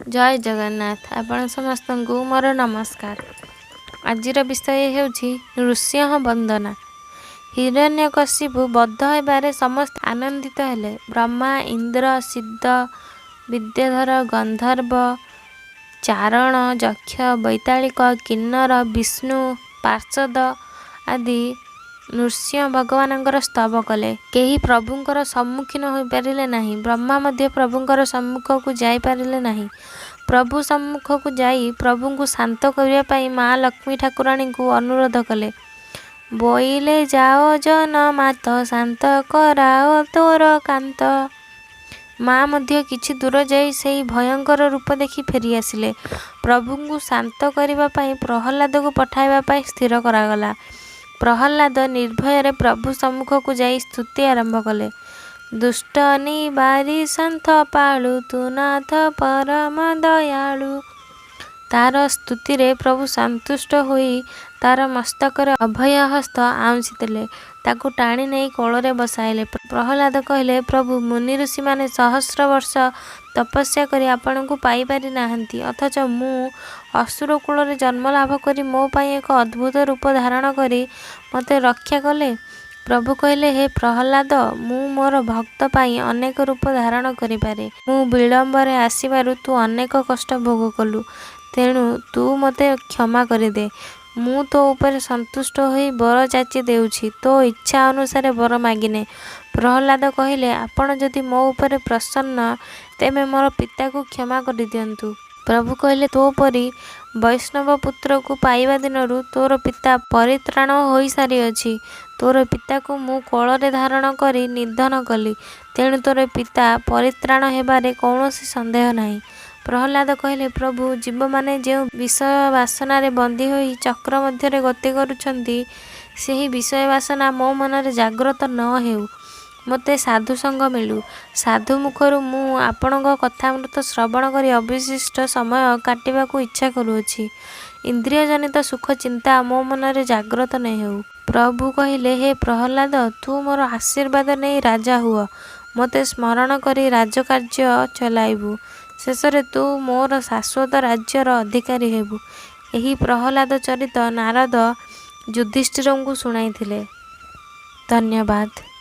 ଜୟ ଜଗନ୍ନାଥ। ଆପଣ ସମସ୍ତଙ୍କୁ ମୋର ନମସ୍କାର। ଆଜିର ବିଷୟ ହେଉଛି ନୃସିଂହ ବନ୍ଦନା। ହିରଣ୍ୟକଶିପୁ ବଧ ହେବାରେ ସମସ୍ତେ ଆନନ୍ଦିତ ହେଲେ। ବ୍ରହ୍ମା, ଇନ୍ଦ୍ର, ସିଦ୍ଧ, ବିଦ୍ୟାଧର, ଗନ୍ଧର୍ବ, ଚାରଣ, ଯକ୍ଷ, ବୈତାଳିକ, କିନ୍ନର, ବିଷ୍ଣୁ ପାର୍ଷଦ ଆଦି ନୃସିଂହ ଭଗବାନଙ୍କର ସ୍ତବ କଲେ। କେହି ପ୍ରଭୁଙ୍କର ସମ୍ମୁଖୀନ ହୋଇପାରିଲେ ନାହିଁ। ବ୍ରହ୍ମା ମଧ୍ୟ ପ୍ରଭୁଙ୍କର ସମ୍ମୁଖକୁ ଯାଇପାରିଲେ ନାହିଁ। ପ୍ରଭୁ ସମ୍ମୁଖକୁ ଯାଇ ପ୍ରଭୁଙ୍କୁ ଶାନ୍ତ କରିବା ପାଇଁ ମା ଲକ୍ଷ୍ମୀ ଠାକୁରାଣୀଙ୍କୁ ଅନୁରୋଧ କଲେ। ବୋଇଲେ ଯାଅ ଜନମାତ ଶାନ୍ତ କରାଅ ତୋର କାନ୍ତ। ମା ମଧ୍ୟ କିଛି ଦୂର ଯାଇ ସେହି ଭୟଙ୍କର ରୂପ ଦେଖି ଫେରିଆସିଲେ। ପ୍ରଭୁଙ୍କୁ ଶାନ୍ତ କରିବା ପାଇଁ ପ୍ରହ୍ଲାଦକୁ ପଠାଇବା ପାଇଁ ସ୍ଥିର କରାଗଲା। ପ୍ରହ୍ଲାଦ ନିର୍ଭୟରେ ପ୍ରଭୁ ସମ୍ମୁଖକୁ ଯାଇ ସ୍ତୁତି ଆରମ୍ଭ କଲେ। ଦୁଷ୍ଟ ନିବାରି ସନ୍ଥ ପାଳୁ ତୁ ନାଥ ପରମ ଦୟାଳୁ। ତାର ସ୍ତୁତିରେ ପ୍ରଭୁ ସନ୍ତୁଷ୍ଟ ହୋଇ ତାର ମସ୍ତକରେ ଅଭୟ ହସ୍ତ ଆଉଁସି ଦେଲେ। ତାକୁ ଟାଣି ନେଇ କୋଳରେ ବସାଇଲେ। ପ୍ରହ୍ଲାଦ କହିଲେ, ପ୍ରଭୁ, ମୁନିଋଷିମାନେ ସହସ୍ର ବର୍ଷ ତପସ୍ୟା କରି ଆପଣଙ୍କୁ ପାଇପାରି ନାହାନ୍ତି, ଅଥଚ ମୁଁ ଅସୁର କୁଳରେ ଜନ୍ମଲାଭ କରି ମୋ ପାଇଁ ଏକ ଅଦ୍ଭୁତ ରୂପ ଧାରଣ କରି ମୋତେ ରକ୍ଷା କଲେ। ପ୍ରଭୁ କହିଲେ, ହେ ପ୍ରହ୍ଲାଦ, ମୁଁ ମୋର ଭକ୍ତ ପାଇଁ ଅନେକ ରୂପ ଧାରଣ କରିପାରେ। ମୁଁ ବିଳମ୍ବରେ ଆସିବାରୁ ତୁ ଅନେକ କଷ୍ଟ ଭୋଗ କଲୁ। ତେଣୁ ତୁ ମୋତେ କ୍ଷମା କରିଦେ। ମୁଁ ତୋ ଉପରେ ସନ୍ତୁଷ୍ଟ ହୋଇ ବର ଯାଚି ଦେଉଛି। ତୋ ଇଚ୍ଛା ଅନୁସାରେ ବର ମାଗିନେ। ପ୍ରହ୍ଲାଦ କହିଲେ, ଆପଣ ଯଦି ମୋ ଉପରେ ପ୍ରସନ୍ନ, ତେବେ ମୋର ପିତାକୁ କ୍ଷମା କରିଦିଅନ୍ତୁ। ପ୍ରଭୁ କହିଲେ, ତୋ ପରି ବୈଷ୍ଣବ ପୁତ୍ରକୁ ପାଇବା ଦିନରୁ ତୋର ପିତା ପରିତ୍ରାଣ ହୋଇସାରିଅଛି। ତୋର ପିତାକୁ ମୁଁ କୋଳରେ ଧାରଣ କରି ନିଧନ କଲି। ତେଣୁ ତୋର ପିତା ପରିତ୍ରାଣ ହେବାରେ କୌଣସି ସନ୍ଦେହ ନାହିଁ। ପ୍ରହ୍ଲାଦ କହିଲେ, ପ୍ରଭୁ, ଜୀବମାନେ ଯେଉଁ ବିଷୟ ବାସନାରେ ବନ୍ଦୀ ହୋଇ ଚକ୍ର ମଧ୍ୟରେ ଗତି କରୁଛନ୍ତି, ସେହି ବିଷୟ ବାସନା ମୋ ମନରେ ଜାଗ୍ରତ ନ ହେଉ। ମୋତେ ସାଧୁସଙ୍ଗ ମିଳୁ। ସାଧୁ ମୁଖରୁ ମୁଁ ଆପଣଙ୍କ କଥାମୃତ ଶ୍ରବଣ କରି ଅବଶିଷ୍ଟ ସମୟ କାଟିବାକୁ ଇଚ୍ଛା କରୁଅଛି। ଇନ୍ଦ୍ରିୟଜନିତ ସୁଖ ଚିନ୍ତା ମୋ ମନରେ ଜାଗ୍ରତ ନ ହେଉ। ପ୍ରଭୁ କହିଲେ, ହେ ପ୍ରହ୍ଲାଦ, ତୁ ମୋର ଆଶୀର୍ବାଦ ନେଇ ରାଜା ହୁଅ। ମୋତେ ସ୍ମରଣ କରି ରାଜକାର୍ଯ୍ୟ ଚଳାଇବୁ। ଶେଷରେ ତୁ ମୋର ଶାଶ୍ୱତ ରାଜ୍ୟର ଅଧିକାରୀ ହେବୁ। ଏହି ପ୍ରହ୍ଲାଦ ଚରିତ ନାରଦ ଯୁଧିଷ୍ଠିରଙ୍କୁ ଶୁଣାଇଥିଲେ। ଧନ୍ୟବାଦ।